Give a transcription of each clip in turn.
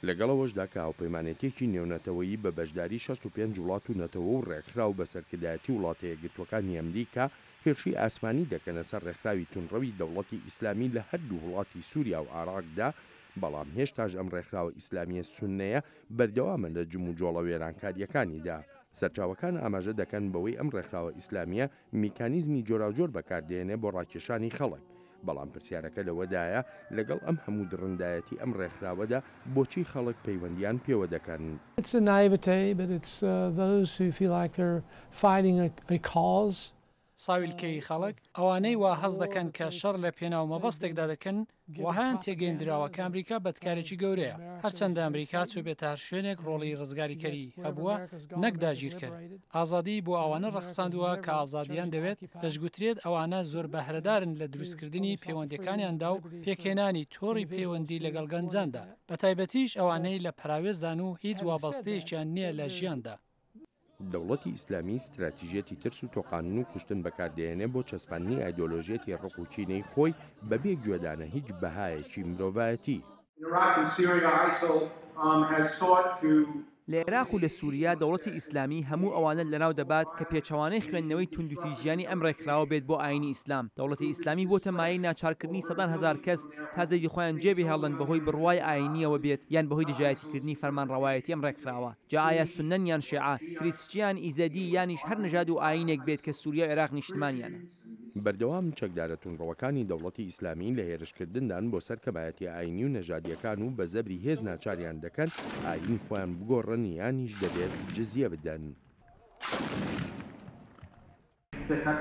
لەگەڵ ئەوەشدا کە هاوپەیمانێتییەکی نێونەتەوەیی بە بەشداری 65 وڵات و نەتەوە و ڕێکخراو بە سەرکردایەتی وڵاتە یەکگرتووەکانی ئەمریکا هێرشی ئاسمانی دەکەنە سەر ڕێکخراوی توندڕەوی دەوڵەتی ئیسلامی لە هەردوو وڵاتی سوریا و عێراقدا، بەڵام هێشتاش ئەم ڕێکخراوە ئیسلامییە سوننەیە بەردەوامە لە جموجۆڵە وێرانکارییەکانیدا. سەرچاوەکان ئاماژە دەکەن بەوەی ئەم ڕێکخراوە ئیسلامییە میکانیزمی جۆراوجۆر بەکاردێنێ بۆ ڕاکێشانی خەڵک، بەڵام پرسیارەکە لەوەدایە لەگەڵ ئەم هەموو دڕندایەتی ئەم ڕێکخراوەدا بۆچی خەڵک پەیوەندیان پێوە دەکەن؟ It's a naivete, but it's those who feel like they're fighting a cause. ساویلکەیی خەڵک، ئەوانەی وا هەست دەکەن کە شەڕ لە پێناو مەبەستێکدا دەکەن، وەهایان تێگەیندراوە کە ئەمریکا بەدکارێکی گەورەیە، هەرچەندە ئەمریکا چووبێتە هەر شوێنێک ڕۆڵی ڕزگاریکەری هەبووە نەک داگیرکەر، ئازادیی بۆ ئەوانە ڕەخساندووە کە ئازادییان دەوێت، دەشگوترێت ئەوانە زۆر بەهرەدارن لە دروستکردنی پەیوەندییەکانیاندا و پێکهێنانی تۆڕی پەیوەندی لەگەڵ گەنجاندا، بەتایبەتیش ئەوانەی لە پەراوێزدان و هیچ وابەستەیەکیان نییە لە ژیاندا. دەوڵەتی ئیسلامی ستراتیژیەتی ترس و تۆقاندن و کوشتن بەکاردەهێنێ بۆ چەسپاندنی ئایدۆلۆژیەتی ڕق و کینەی خۆی بەبێ گوێدانە هیچ بەهایەکی مرۆڤایەتی. لە عێراق و لە سوریا دەوڵەتی ئیسلامی هەموو ئەوانە لەناو دەبات کە پێچەوانەی خوێندنەوەی توندوتیژیانی ئەم ڕێکخراوە بێت بۆ ئایینی ئیسلام. دەوڵەتی ئیسلامی بۆتە مایەی ناچارکردنی سەدان هەزار کەس تا زێدی خۆیان جێبهێڵن بەهۆی بڕوای ئایینییەوە بێت یان بەهۆی دژایەتیکردنی فەرمانڕەوایەتی ئەم ڕێکخراوە. جا ئایا سوننەن یان شێعە، کریسچیان، ئیزەدی یانیش هەر نەژاد و ئایینێک بێت کە سوریا و عێراق نیشتمانیانە. بەردەوام چەکدارە توندڕەوەکانی دەوڵەتی ئیسلامی لە هێرشکردندان بۆ سەر کەمایەتیە ئایینی و نەژادییەکان و بە زەبری هێز ناچاریان دەکەن ئایینی خۆیان بگۆڕن یانیش دەبێت جزیە بدەن.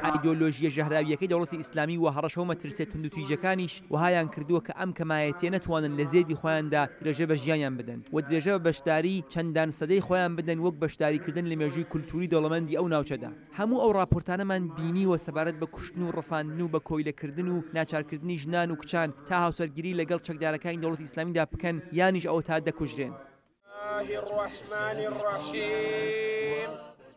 ئایدۆلۆژییە ژەهراوییەکەی دەوڵەتی ئیسلامی و هەڕەشە و مەترسیە توندوتیژەکانیش وەهایان کردووە کە ئەم کەمایەتیە نەتوانن لە زێدی خۆیاندا درێژە بە ژیانیان بدەن و درێژە بە بەشداری چەندان سەدەی خۆیان بدەن وەک بەشداریکردن لە مێژووی کولتووری دەوڵەمەندی ئەو ناوچەدا. هەموو ئەو ڕاپۆرتانەمان بینیوە سەبارەت بە کوشتن و ڕفاندن و بە کۆیلەکردن و ناچارکردنی ژنان و کچان تا هاوسەرگیری لەگەڵ چەکدارەکانی دەوڵەتی ئیسلامیدا بکەن یانیش ئەوەتا دەکوژرێن.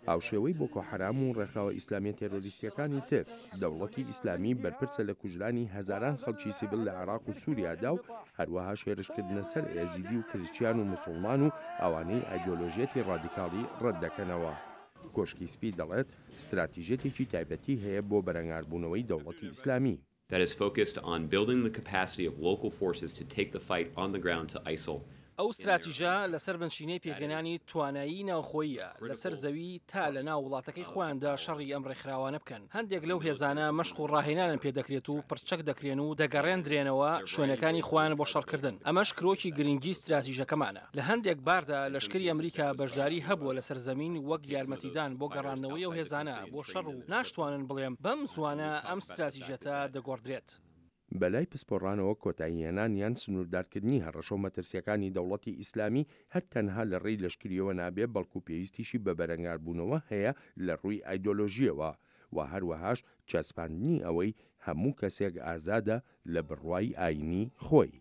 هاوشێوەی بۆکۆ حەرام و ڕێکخراوە ئیسلامیە تێرۆریستیەکانی تر، دەوڵەتی ئیسلامی بەرپرسە لە کوژرانی هەزاران خەڵکی سیڤیل لە عێراق و سوریادا و هەروەهاش هێرشکردنە سەر ئێزیدی و کریسچیان و موسوڵمان و ئەوانەی ئایدۆلۆژیەتی ڕادیکاڵی ڕەتدەکەنەوە. کۆشکی سپی دەڵێت ستراتیژیەتێکی تایبەتی هەیە بۆ بەرەنگاربوونەوەی دەوڵەتی ئیسلامی. that is focused on building the capacity of local forces to take the fight on the ground to ISIL ئەو ستراتیژە لەسەر بنچینەی پێکهێنانی توانایی ناوخۆییە لەسەر زەوی تا لە ناو وڵاتەکەی خۆیاندا شەڕی ئەم ڕێکخراوانە بکەن. هەندێک لەو هێزانە مەشق و ڕاهێنانیان پێدەکرێت و پڕچەک دەکرێن و دەگەڕێندرێنەوە شوێنەکانی خۆیان بۆ شەڕکردن. ئەمەش کرۆکی گرنگی ستراتیژەکەمانە. لە هەندێک باردا لەشکری ئەمریکا بەشداری هەبووە لەسەر زەمین وەک یارمەتیدان بۆ گەڕاندنەوەی ئەو هێزانە بۆ شەڕ و ناشتوانن بڵێم بەم زووانە ئەم ستراتیژەتە دەگۆڕدرێت. بەلای پسپۆڕانەوە کۆتاییهێنان یان سنووردارکردنی هەڕەشە و مەترسییەکانی دەوڵەتی ئیسلامی هەر تەنها لە ڕێی لەشکرییەوە نابێ بەڵکو پێویستیشی بە بەرەنگاربوونەوە هەیە لە ڕووی ئایدۆلۆژییەوە و هەروەهاش چەسپاندنی ئەوەی هەموو کەسێک ئازادە لە بڕوای ئایینی خۆی.